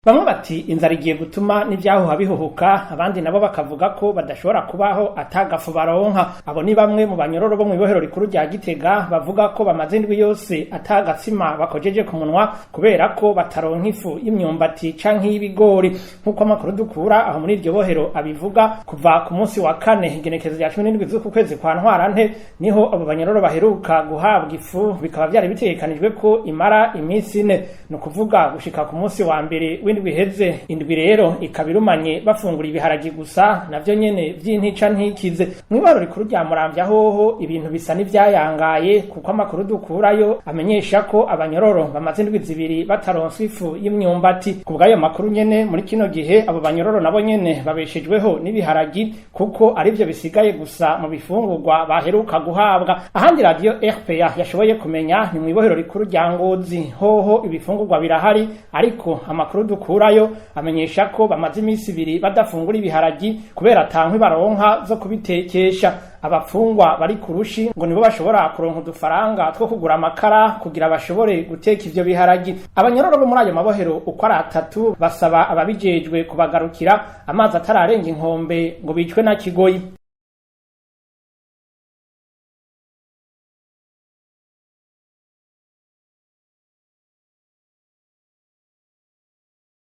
Bamwe bati inzara igiye gutuma n'ivyahuha bihuhuka, abandi nabo bakavuga ko badashobora kubaho atagafu baronka. Abo ni bamwe mu banyororo bo mw'ibohero rikuru rya Gitega bavuga ko bamaze indwi yose atagatsima bakojeje ku munwa kubera ko bataronka ifu y'imyumbati canke y'ibigori. Nk'uko amakuru dukura aho muri iryo bohero abivuga, kuva ku munsi wa kane, igenekerezo rya 17 z'uku kwezi kwa Ntwarante, niho abo banyororo baheruka guhabwa ifu. Bikaba vyari bitegekanijwe ko imara iminsi 4, ni ukuvuga gushika ku munsi wa mbere w'indwi iheze. Indwi rero ikaba irumanye bafungura ibiharagi gusa, navyo nyene vy'intica ntikize. Mw'ibaro rikuru rya Muramvya hoho ibintu bisa n'ivyayangaye, kuko amakuru dukurayo amenyesha ko abanyororo bamaze indwi 2 bataronswa ifu y'imyumbati. Ku bw'ayo makuru nyene, muri kino gihe abo banyororo nabo nyene babeshejweho n'ibiharagi, kuko arivyo bisigaye gusa mu bifungurwa baheruka guhabwa. Ahandi radiyo RPA yashoboye kumenya ni mw'ibohero rikuru rya Ngozi. Hoho ibifungurwa birahari, ariko amakuru dukurayo amenyesha ko bamaze iminsi 2 badafungura ibiharagi kubera atankwi baronka zo kubitekesha. Abafungwa bari ku rushi ngo nibo bashobora kuronka udufaranga two kugura amakara kugira bashobore guteka ivyo biharagi. Abanyororo bo muri ayo mabohero uko ari atatu basaba ababijejwe kubagarukira amazi atararenga inkombe ngo bicwe na kigoyi.